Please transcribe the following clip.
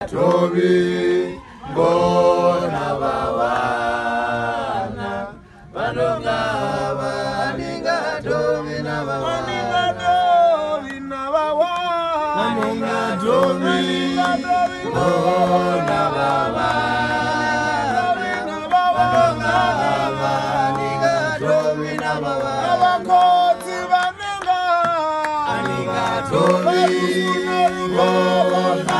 Tobi mbona vawana vanonga vaninga tobi na vawana vaninga tobi mbona vawana vanonga vaninga tobi na vawana Abakotsi vanenga aninga tobi mbona